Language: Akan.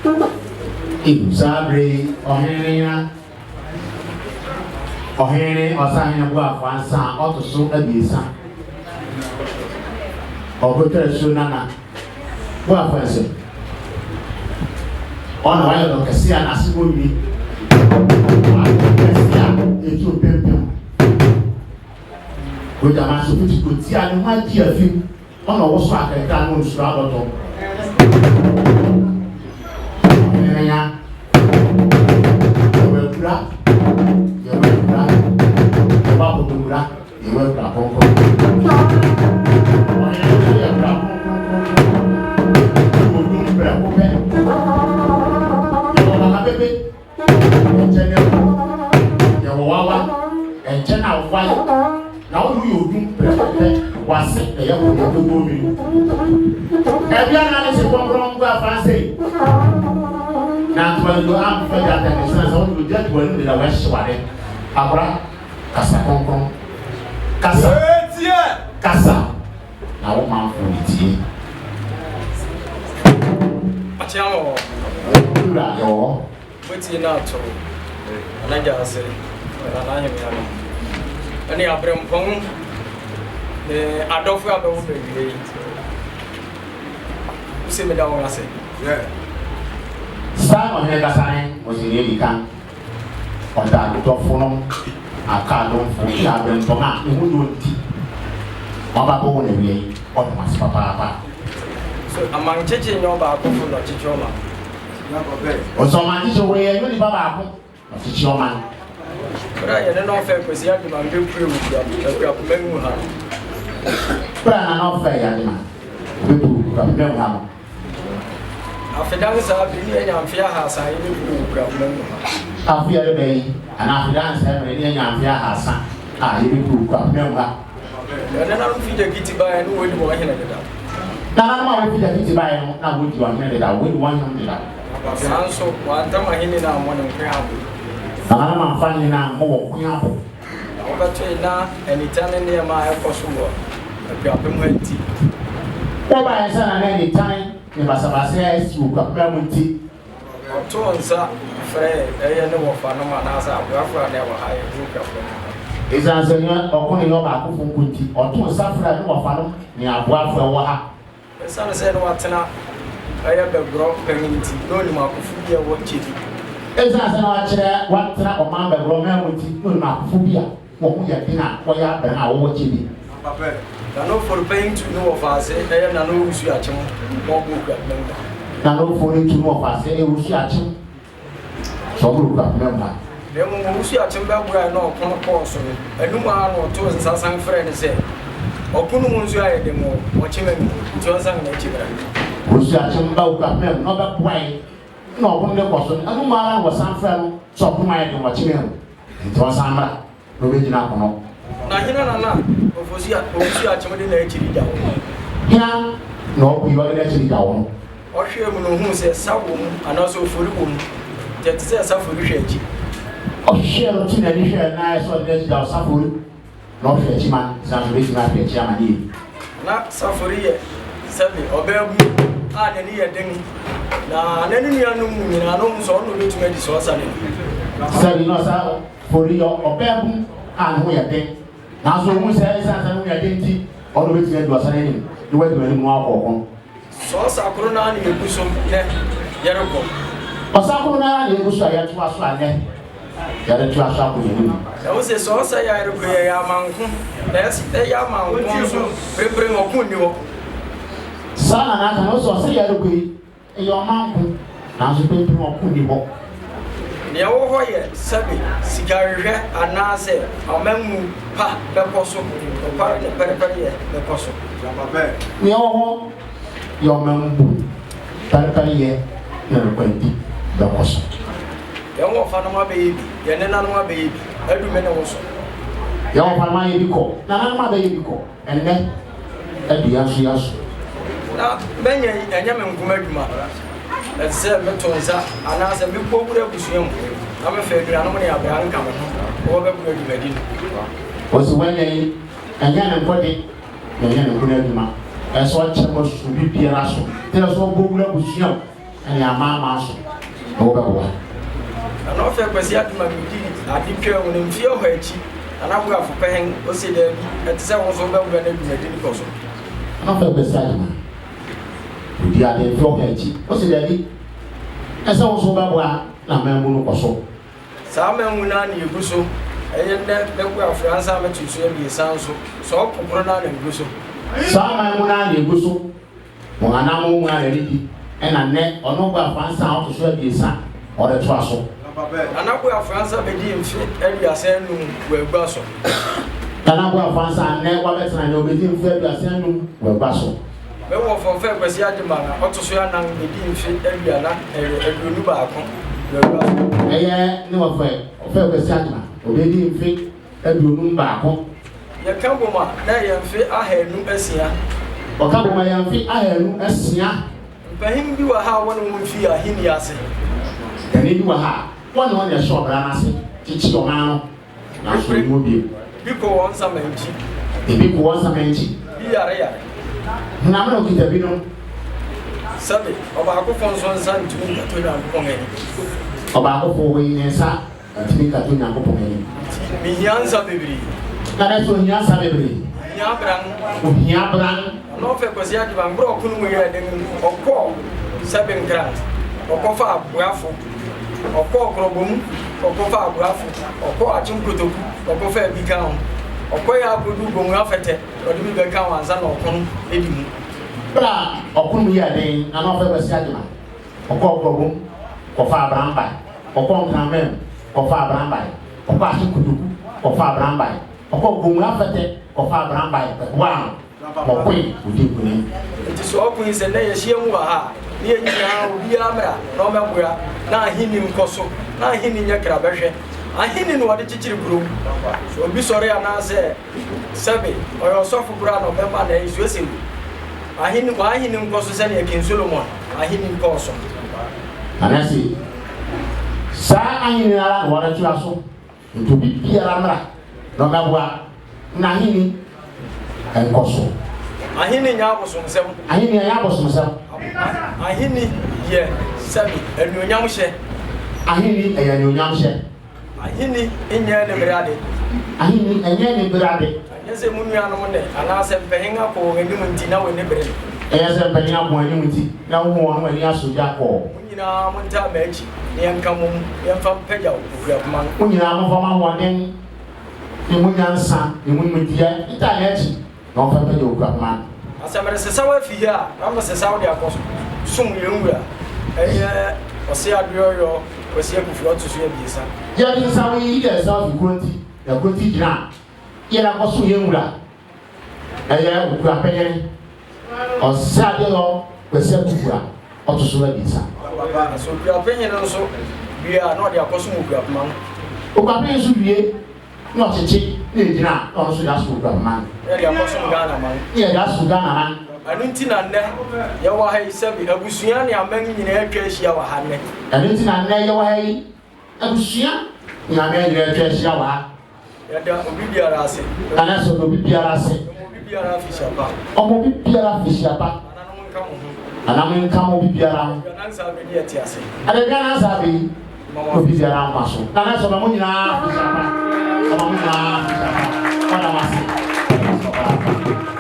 Ew, saa bere yi, ɔhene no nyina, ɔhene ne ɔsahene boafo ansa a ɔto so abiɛsa, ɔkotwa asuo nana boafo ansa. Ɔna wayɛ dɔ kɛse a n'ase wɔ nwi, wayɛ dɔ kɛse a etu mpempem. Ogyama nso fiti kotia ne ho agye afim. Ɔna ɔwoso akɛkɛ a na onsuro abɔtɔ. Ɔhene ya. Yɛwɔ akura. Yɛwɔ akura. Yɛwɔ abɔdɔmura. Yɛwɔ akura kronkron. Ɔhene nso yɛ akura kronkron kronkron. Yɛwɔ dum prɛko pɛ. Yɛwɔ bakabebe. Ɛnkyɛ na ɛkɔ. Yɛwɔ wawa. Ɛnkyɛ na wae. Na wo de woyɛ odum prɛko pɛ. W'ase na ɛyɛ kɔkɔɔ dodoɔ nwini. Ɛbea na ne se kɔnkɔn ngu afanse. Na ntomadodo amfa gyata ne sane sɛ wode ogya to w'anim deda w'ahye w'ade. Akora, kasa kronkron. Kasa. Kasa. Na wo manfoɔ retie. Akyea wɔ hɔ. Wura yɛwɔ hɔ. Moatie no ato Nana Gyasi, Nana Ahemea no, ɛne aberempɔn ne adɔfo a bɛwɔ baawie yi. Wose meda wɔn ase. Saa na ɔhene kasa ne Mose nea edi kan. Ɔda dɔfonom, akaadɔmfo, ne aberempɔn a ne ho dɔ nti wɔaba abɛwɔ no awia yi, ɔda wɔn ase papaapa. So amankyekye nyɛ ɔbaakofo na ɔkyekye ɔman? Ɔsɛ ɔmankyekye wɔ yɛ nyɛ onipa baako na ɔkyekye ɔman. Bere a yɛne Nɔfɛ Kwesi Agyemang bepue wɔ Akuapema mu ha no. Bere a na Nɔfɛ yɛ Agyemang bepue wɔ Akuapema mu ha no. Afeda ne saa bere ne yɛanya mfe ahaasa a yɛbɛpue wɔ Kuapema mu ha. Afe a ɛreba yi, anaa afeda nsɛɛ mmere ne yɛanya mfe ahaasa a yɛbɛpue wɔ Kuapema mu ha. Yɛn nananom fi Gyakiti baeɛ no wɔdi wɔn hene dedaw. Nananom a wɔfi Gyakiti baeɛ no na wɔdi wɔn hene dedaw, wɔadi wɔn hene dedaw. Saa nso, wɔantam ahenni no ammɔ ne nkoa abo. Nananom amfa ahenni no ammɔ wɔn nkoa abo. Na wɔbɛtoe na anitan ne nneɛma a ɛkɔ so wɔ Akuapem ha nti. Wɔbaeɛ sɛ na na anitan ne basabasayɛ a asi wɔ Kuapem mu nti. Ɔtoo nsa frɛɛ ɛyɛ ne wɔfanom anaasɛ aboafo a na ɛwɔ ha a yɛwɔ Kuapem ha. Esiane sɛ na ɔko no nyɛ ɔbaakofo nko nti, ɔtoo nsa frɛɛ ne wɔfanom ne aboafo a ɛwɔ ha. Esiane sɛ na watena ɛyɛ Bɛgorɔ pɛn nti, na onim akofo bi a ɛwɔ Kyebi. Esiane sɛ na wakyerɛ watena ɔman Bɛgorɔ man mu nti, na onim akofo bi a wɔn ho yɛ den a wɔyɛ abɛn a wɔwɔ Kyebi. Nana Ofori Panyin tu ne wɔfaase ɛyɛ Nana Owusu Akyem ma ɔbɔɔ Okuapena mu ha. Nana Ofori tu ne wɔfaase ɛyɛ Owusu Akyem. Sɛ ɔboro kura poma mu a. Na mmom owusu akyem bɛboae na ɔko no kɔɔ so no, ɛno mu ara na ɔtoo nsa san frɛɛ no sɛ, Ɔko no mu nso ayɛ den wɔ ɔkyem anim, nti ɔnsan n'akyi mmra. Owusu akyem ba okura poma mu na ɔbɛboae na ɔko no rekɔ so no, ɛno mu ara na wɔsan frɛɛ no sɛ ɔko no ayɛ den wɔ ɔkyem amu, nti ɔnsan mmra. na obegyina akono. Na hena na na Ofosu Ofosu-Akyem de n'akyiri gya wo no? Hena na ɔko yi ɔde n'akyiri gya wo no? Ɔhwɛɛ mu na ohuu sɛ sa wɔ mu anaasɛ ofori wɔ mu, nti ɛte sɛ Safori hwɛ akyi. Ɔhwɛɛ no too n'ani hwɛɛ no na ayɛ sɛ ɔde n'akyi gya wo Safori na ɔhwɛ akyi ma no, sɛ nanso obetumi ahwɛ akyi ama no yie. Ná Safori yɛ sɛbe ɔbaabun a n'ani yɛ den, na na ne nuanom mu nyinaa na ohu sɛ ɔno na obetumi adi saa ɔsa no anim. Sɛbe na ɔsa Fori yɛ ɔbaabun a ne ho yɛ den, nanso ohuu sɛ esiane sɛ ne ho yɛ den nti, ɔno obetumi adi ɔsa no anim na wadi wɔn anim na wakɔ ɔko. Sɛ ɔsa koro no ara na yegu so nnɛ yɛrekɔ. Ɔsa koro no ara na yegu so a yɛtoa so a nnɛ yɛretoa so akɔ yɛn anim. Na wose sɛ ɔsa yi a yɛrekɔ yi ɛyɛ amanko, na ɛyɛ amanko nso mprempren ɔko nni hɔ. Saa na n'aka no, wose ɔsa yi a yɛrekɔ yi Ɛyɛ ɔmanko, nanso mprempren ɔko nni hɔ. Nea ɛwɔ hɔ yɛ sɛbe sikahwehwɛ anaasɛ amammu pa bɛkɔ so, nokware ne pɛrepɛreyɛ bɛkɔ so. Nea ɛwɔ hɔ yɛ ɔmambu, pɛrepɛreyɛ ne nokwaredi bɛkɔ so. Yɛn wɔfanom abɛyɛ bi, yɛn nenanom abɛyɛ bi, adu me ne wo so. Yɛn wɔfanom ayɛ bi kɔ, nananom abɛyɛ bi kɔ. Ɛnnɛ adua nso yɛaso. Na manya yi, ɛnyɛ me nko m'adwuma. Ɛte sɛ meto nsa anaasɛ mekɔ wura abusua mu na mefa anuanom ne abraa nka me ho na wɔbɛboa dwumadi no. Ɔse wanya yi, ɛnyɛ ne nko de, na ɛnyɛ ne nko n'adwuma. Ɛsɛ ɔkyɛ ma su obi biara so. Nti ɛsɛ ɔbɔ wura abusua mu. ne amanaman so na wobɛboa. Nana Ɔfɛ Kwasi Adoma medii ade twaa mu no mfeɛ ɔha akyi, Nana Boafo Pɛhɛn, ose daabi, ɛte sɛ wo nso wobɛboa na dwumadi no kɔ so. Nana Ɔfɛ Kwasi Adoma odii ade mfe ɔha akyi, ose daabi, ɛsɛ wo nso wobɛboa na amammu no kɔ so. Saa amammu no ara na egu so yɛ nnɛ mɛboa Franse a mɛto so abiɛsa nso, saa ɔko koro no ara na egu so. Saa amammu no ara na egu so Wɔn anammɔn mu ara na ɛredi, ɛna nnɛ ɔno Boafo Ansah a ɔto so abiɛsa ɔretoa so. Nana Boafo Ansah bɛdii mfe 35 wɔ agua so. Nana Boafo Ansah a nnɛ wabɛtena nnɛ ɔbɛdi mfe 35 wɔ agua so. Me wɔfa Ɔfɛ Kwasi Agyemang a ɔto so anan bɛdii mfe 21 wɔ agua so. Ɛyɛ ne wɔfa Ɔfɛ Kwasi Agyemang ɔbɛdi mfe 51. Yɛka bom a, na ɛyɛ mfe 206. Wɔka bom a, ɛyɛ mfe 206. Mpanyin bi wɔ ha a wɔne wɔn fii ahenni ase. Mpanyin bi wɔ ha a wɔne wɔn na ɛhyɛ ɔbra no ase kyekye ɔman no, nanso wɔnni hɔ bio. Bi kɔ wɔn nsaman akyi. Ebi kɔ wɔn nsaman akyi. Bi yareyare. Honam na okita binom. Sɛbe, ɔbaakofo nso nsa ntumi nkata Onyankopɔn ani. Ɔbaakofo yi ne nsa Ntumi nkata Onyankopɔn anim. Nti mehia nsa bebree. Na dɛ sɛ ohia nsa bebree. Ohia bran. Ohia bran. Ɔno ɔfɛ Kwasi Agyemang berɛ ɔko no mu yɛɛ den no, ɔkɔɔ Sɛbe Nkran, ɔkɔfaa Boafo, ɔkɔɔ Korɔbom, ɔkɔfaa Boafo, ɔkɔɔ Akyem Kotoku, ɔkɔfaa bi kaa ho. Ɔkɔeɛ ara kɔduu Gomu Afɛtɛ, ɔde bi bɛkaa ho ansa na ɔko no adi mu. Berɛ a ɔko no mu yɛɛ den, na na ɔfɛ Kwasi Agyemang. Ɔkɔɔ Korɔbom kɔfaa abran bae, ɔkɔɔ Nkraman mu kɔfaa abran bae, ɔkɔɔ Ahye Kotoku kɔfaa abran bae, ɔkɔɔ Gomu Afɛtɛ kɔfaa abran bae bɛboaa no ma ɔkoe, odii nkonim. Enti sɛ ɔko yi, sɛ nnɛ yɛhyia mu wɔ ha a, ne yɛn nyinaa obiara mmra na ɔmmɛboa na ahenni nkɔ so, na ahenni nyɛ krabɛhwɛ. Ahenni na wɔde kyekyere kurow. Sɛ obi sɔre anaasɛ sɛbe ɔyɛ ɔsɔfo koraa na ɔbɛma na ɛyɛ sɛ ahenni, w'ahenni nkɔ so sɛnea King Solomon ahenni kɔɔ so. Anaasɛ saa ahenni no ara na wɔretoa so, nti obi biara mmra na ɔmmɛboa n'ahenni nkɔ so. Ahenni nyɛ abosomsɛm. Ahenni ɛnyɛ abosomsɛm. Ahenni yɛ sɛbe anuonyamhyɛ. Ahenni ɛyɛ anuonyamhyɛ. Ahenni nyɛ anibere ade. Ahenni nyɛ anibere ade. Ɛnyɛ sɛ mo nuanom nnɛ anaasɛ mpanyin akɔ wɔn anim nti na w'ani bere. Ɛnyɛ sɛ mpanyin akɔ wɔn anim nti na wohu wɔn ani asɔ gya kɔɔ. Mo nyinaa montaa m'akyi na yɛnka mmom yɛmfa mpagyaw okuapoma no. Mo nyinaa momfa mo ahoɔden ne mo nyansa ne mo nimdeɛ ntaa yɛn akyi. Na ɔmfa mpagya okuapoma no. Na sɛ meresesa wo afi ha a, na mesesa wo de akɔ som yɛn wura, ɛyɛ Ɔse Adeɔyɔ Kwasi Akuffo ɔto so abiɛsa. Yɛde sesa wo yi yɛ sesa wo fi kuro nti, na kuro nti gyina a, yɛde akɔ som yɛn wura, ɛyɛ Okuapɛnyɛne, Ɔse Adeɔyɔ Kwasi Akuffo a ɔto so abiɛsa. Na sɛ Okuapɛnyɛne nso wie a, na ɔde akɔ som Okuapoma no. Okuapɛnyɛne nso wie na ɔkyekye na egyina a, na ɔno nso de aso Okuapoma no. Na yɛde akɔsom Ghana man. Na yɛde aso Ghana man. Ɛno nti na nnɛ yɛwɔ ha yi, sɛbe abusua ne aman nyinaa atwa ahyia wɔ ha nnɛ. Ɛno nti na nnɛ yɛwɔ ha yi, abusua ne aman nyinaa atwa ahyia wɔ ha. Yɛda obi biara ase. Nana sɛ ɔda obi biara ase. Ɔma obi biara afehyia pa. Ɔma obi biara afehyia pa. Nananom nka mo ho. Nananom nka mo obi biara ho. Aduanan saa bere yi yɛte ase. Aduanan saa bere yi. Obi biara nkwa so. Nana sɛ ɔma mo nyinaa afehyia pa. Ɔma mo nyinaa afehyia pa. Ɔda mo ase. Ɔda mo ase papaapa.